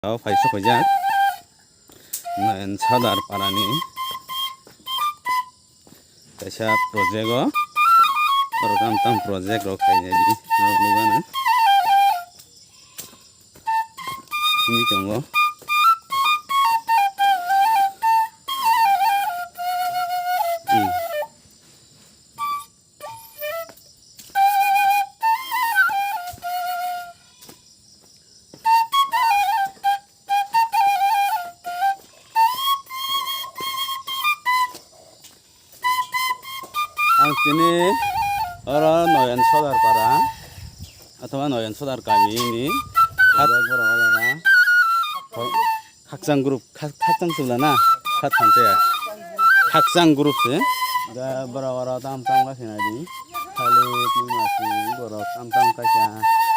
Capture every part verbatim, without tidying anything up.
O phai sokojak Nayan Sadar parani kaisa project o, oro tam tam project rok khainai di norok nukgana. Simi tongo. Hmm. Ang tini oro Noyan Sodar para, athoba Noyan Sodar kami ni, borok oro na. Khakchang group, khak-, khakchang chwla na, kha thamsa ya. Khakchang group se. Da borok oro tam tam kha khe nai di. Khali twi masi borok tam tam kha kha.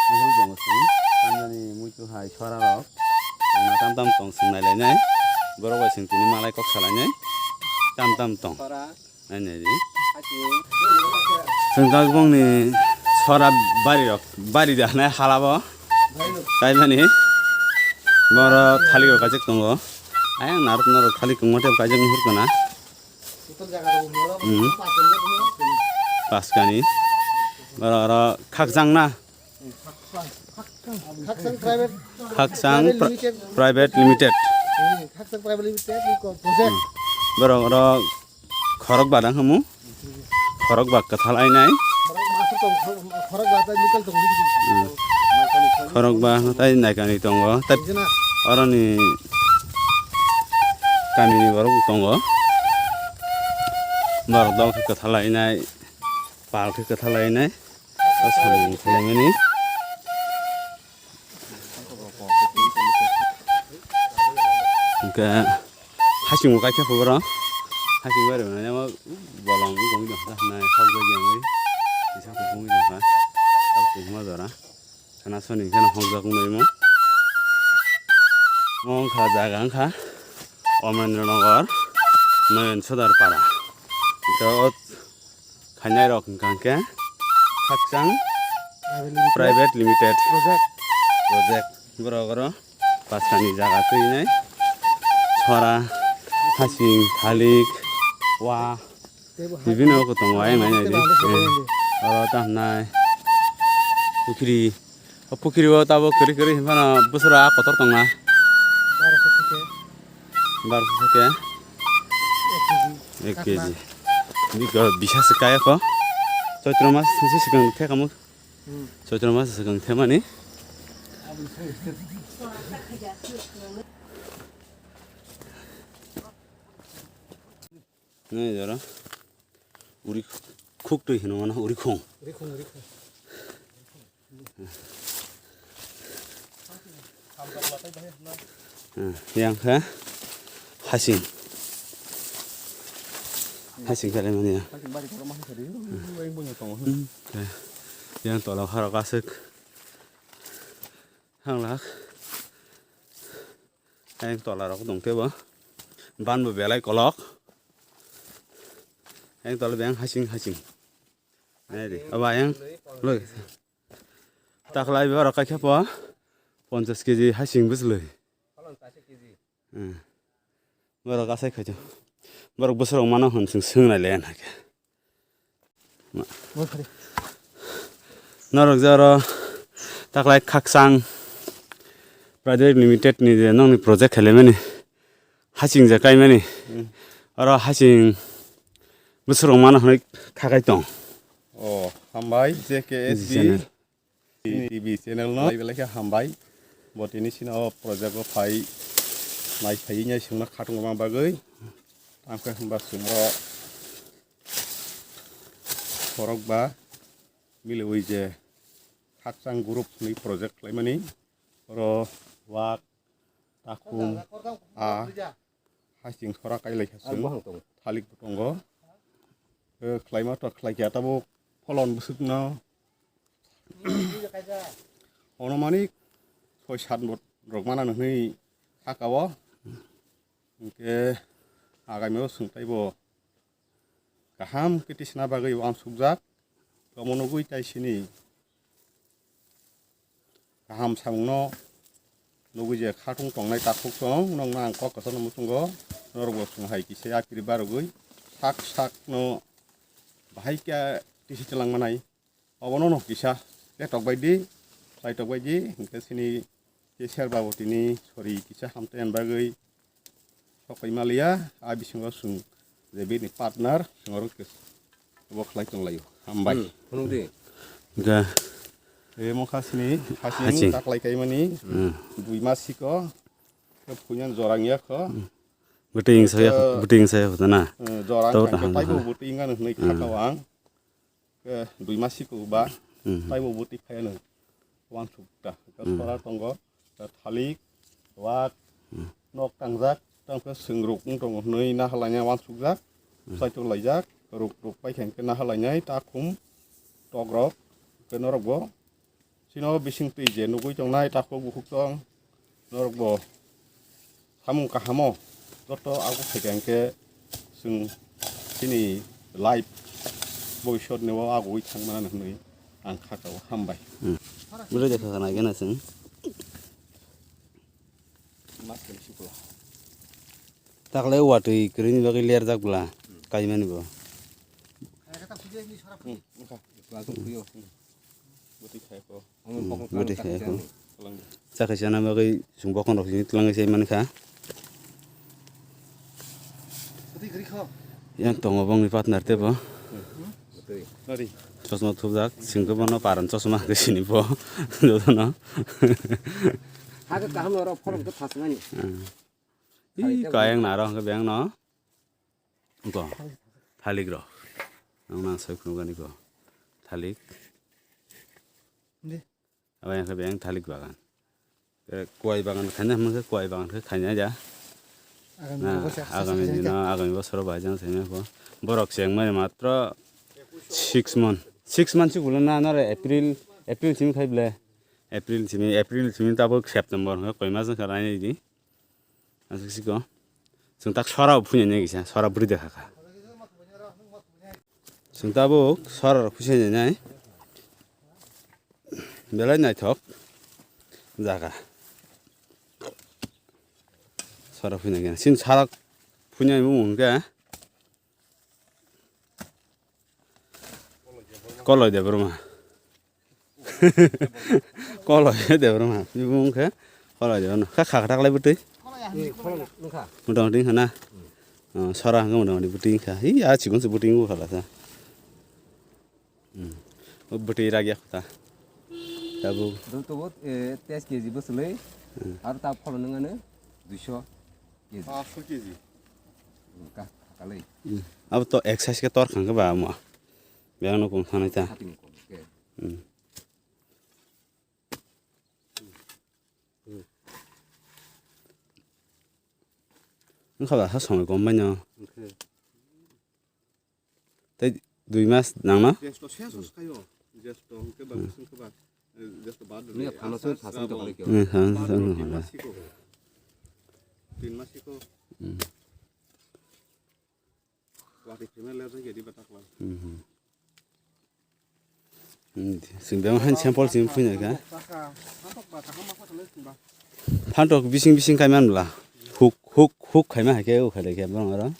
Muhur jong sung. Tamjani muitu hai sora rok. Tongna tam tam tong sung nai lai nai. Borok bai sung tini malai kok salai nai. Tam tam tong. Nai nai di. Chwng kagwbangni sora bari rok, bari da nai hala bo. Kaimani. Boro thalik rok kaijak tongo. Ayang narok norok thalik wngma tei kaijak muhur kana. Hmm. Paskani. Boro oro khakchang na. Khakchang private, Khakchang private pri-, limited. Private Limited. Hmm, Khakchang Private Limited ni ko project. Hmm. Borok oro khorok ba dang hamu. Khorok ba kwthal ainai. Khorok ba aswk tong, khorok, khorok ba tai local tong. Hmm. Khorok ba tai naikani tongo. Tai Bujina. Oroni kamini borok tongo. Borok dok kwthal ainai, pal khe kwthal ainai. O samung khlaimani. Hwnkhe hasing bo kaikha kho borok. Hasing bai rwnai ma bolong wngwi tongkha nai hok jagwi ang wi. Kisa kuphungwi tongkha. Abo kuphuma jora. Khana soni kheno hok jak wngwi mo. Mo wngkha jaga wngkha Omendra Nagar, Noyon Sodar Para. Hwnkhe o khainai rok hwnkha hwnkhe Khakchang Private Limited. Private Limited Project. Project. Borok oro paskani jaga twinai sora, hasing, thalik, wa, tei bo bibino hai khe tongo ayang nai nai di. Tei bo hai khe tongo. Oro tamo nai pukhiri. O pukhiri o tabuk kwrwi kwrwi hinphano bwswra kotor tongna. Barosho theke. Barosho theke. Ek kg. Ek kg. Biko bisa se kaya kho. Choitro mas se swkang thekamo. Hmm. Choitro mas se swkang themani. Nai jora. Uri khuk twi hino mano, uri khung. Uri khung, uri khung. Hmm, yang khe hasing. Hasing khe mani ya. Hmm, khe. Yang tola harok aswk. Hanglak. Yang tola rok dong tebo. Ban bo belai kolok. Yang tola beng hasing hasing. Nai di, abo ayang loi. Taklai borok kaikha po ponchas kg hasing bwslwi. Hmm. Borok asai khaito. Borok bwswrok mano hwn chwng swngnai le hwn hai khe. Norok je oro taklai Khakchang Private Limited ni je nokni project khaimani. Hasing je kaimani. Hmm. Oro hasing bwswrok mano hwnwi khakai tong. O, hambai, J K S B Channel. T V channel no belai belai khe hambai. Bo tini sini o project o phai nai phai nai sungna khatung ma bagwi. Tangkhe hwnba sung o khorok ba miliwi je Khakchang group ni project khlaimani. Oro wak takhum a hasing sora kailai kha chwng thalik bo tongo. Eh, khlaima to khlai kha tabuk pholon bwswk no. Ono manik soi sat bot rok mana nw hwnwi saka o. Hwnkhe agami o chwng taibo kaham khe tisna bagwi uansukjak. Omo nugwi tai sini kaham samungno nugwi je khatung tongnai takhuk tong, nokno ang kok kwchangno muchungo, norokbo chwng hai kisa yapri barogwi sak sakno bahai khe tisi twlang manai. Obono no kisa le tok bai di, lai tok bai di, hwnkhe chini K C R babo tini sori kisa hamtwi ani bagwi sok pai maliya, a bisingo chwng je bini partner, chwng oro khe bo khlai tong laio. Hambai. Hmm, phunuk di. Ga. E mokha sini, hasing. Hasing. Taklai kaimani, hmm, dui mas siko, khe phunyan jorang ya kho. Hmm. Bwtwi wngsa ya, khe, bwtwi wngsa ya kho na? Eh, jorang to khe tahang taibo kha. Bwtwi wngano hwnwi, hmm, kha tawang. Khe dui mas siko ba, hmm, taibo bwtwi phaiano. Wansuk ta. Khe, hmm, sora tongo, khe thalik, wak, hmm, nok tangjak, tamo khe chwng ruk wng tongo hwnwi nahalaina wansukjak, hmm, bwsai tok laijak, ruk ruk pai khe hwnkhe nahalainai takhum tokrok, khe norokbo chini o bising twi je nugwi tongnai takhuk bukhuk tong, norokbo samung kahamo joto ago phaikha hwnkhe chwng chini life bobiswt ni o agoi thangmani hwnwi ang kha kao, hambai. Hmm. Bwrwi de kha nai gana chwng. Taklai watwi kwrwini bagwi lerjak bwla, kaimani bo. Hmm, wngkha. Bwtwi khai ko. Hmm, bwtwi khai ko. Chakhe chana bagwi chwng bokhorok sini twlangwi sai mankha. Yang tongo bongni partner tebo. Nari. Chosma thupjak, singkhe bono paran chosma hwnkhe sini bo. Jotono. Hakhe kaham norok phorok khe phasmani. Hmm. Ih, kayang naro hwnkhe beng no. Go. Thalik rok. Ang nang sai phunukani go. Thalik. Di. Abo yang khe beng thalik bagan. Eh, kuai bagan khaina hwnkhe kuai bagan khe khaina ja. Agami na, bosor agami sasa dino, agami bosoro bai jang saina ko. Borok chengmani matro six month. Six month si gulo na, nare April, April simi khai ble. April simi, April simi tabuk September hwnkhe koi mas wngkha raini di. Aswk siko. Chwng tak sora bo phunai nai kisa, sora bwrwi de kha kha. Chwng tabuk sora rok phunai nai. Belai naithok jaga. Sora phunai khe. Sin sara phunai mung khe. Koloi Debbarma. Koloi Debbarma. Bini bumung khe Koloi Debbarma. Kha kha kha taklai bwtwi. Eh, khorang wngkha. Mota moti wngkha na? Hmm. Oh, sora wngkha mota moti bwtwi wngkha. Hi, a chikon se bwtwi wngkha lasa. Hmm. O bwtwi ragya kho ta. Tabuk. Dol to bot, eh, teis K G bwswlwi. Hmm. Aro ta pholo nung ano duiso K G. Paanch so K G. Hmm, ka, kalai. Hmm. Abo to ek size khe tor khang khe ba amo. Biyang no kung thanai ta. Hati ni kung, okay. Hmm. Hmm. Wngkha ba ha somoi kom bai no. Okay. Tei dui mas nang no? Jesto ses os kayo. Jesto hwnkhe ba, hmm, bising khe ba, eh, jesto bad. Ni phano soi phasang to khlai kyo. Ni phano soi phasang to khlai. Tin mas siko. Tin mas siko. Hmm. Wati phimel le jai gedi batak la. Hmm, hmm. Hmm, sing beng han sample sing phunai kha. Phantok bising bising kaiman bla. Huk, huk, huk khaima hai khe, u khalai khe bang aro.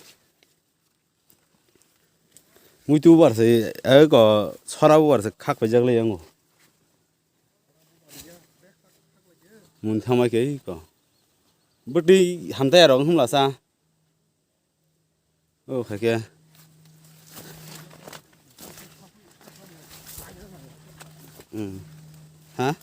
Muitu bar se, eh, ko sora bar se khak paijak le yango. Mun thamai ke ko. Bwtwi hamtai aro humla sa. O kha ke. Hmm. Ha?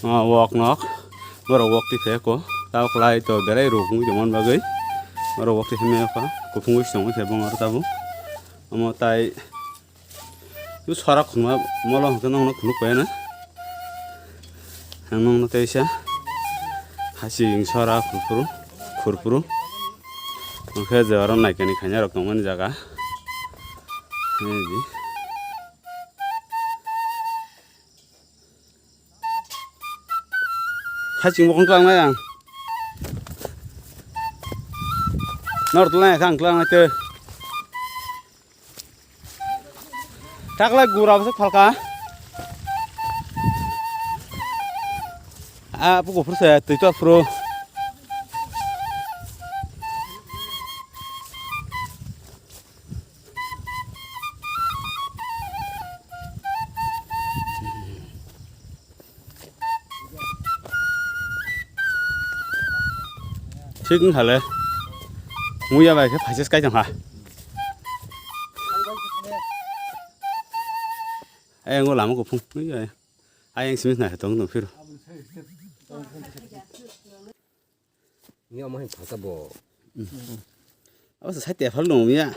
Ah, wok nok, borok wok ti phe ko, tao khlai to berai ruk wngwi tongmani bagwi, borok wok ti phe me kha, kuphungwi se tongwi khe bong aro tabuk, omo tai. Bo sora khunma molo hwnkhe nokno khunuk pai na. Ang nokno teisa hasing sora khurphuru, khurphuru. Hwnkhe je oro naikani khaina rok tongmani jaga. Nini di. Haching bo kong tang nai ang. Nor tlai kha ang tlai te. Taklai gura bwswk phalka. A puku phuru se twi to phuru. Thik wngkha le. Muya bai khe phaisa kai tongkha. Ayang o lama kuphung. Ayang simi nai tong tong phiro. Ni omo hai phalka bo. Abo sa site phal dong ya.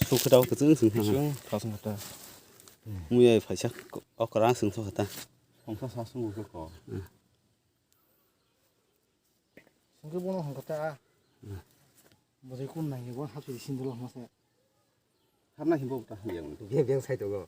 Sukhe tau kwchwng sing ha. Kwchwng thasung kata. Muya phaisa okra sing so kata. Songsa sa sung ko. Sungke bono hong kata. Bwrwi kun nai bo hapsi sindolo hmasa. Harna himbo ta yang. Beng beng sai to go.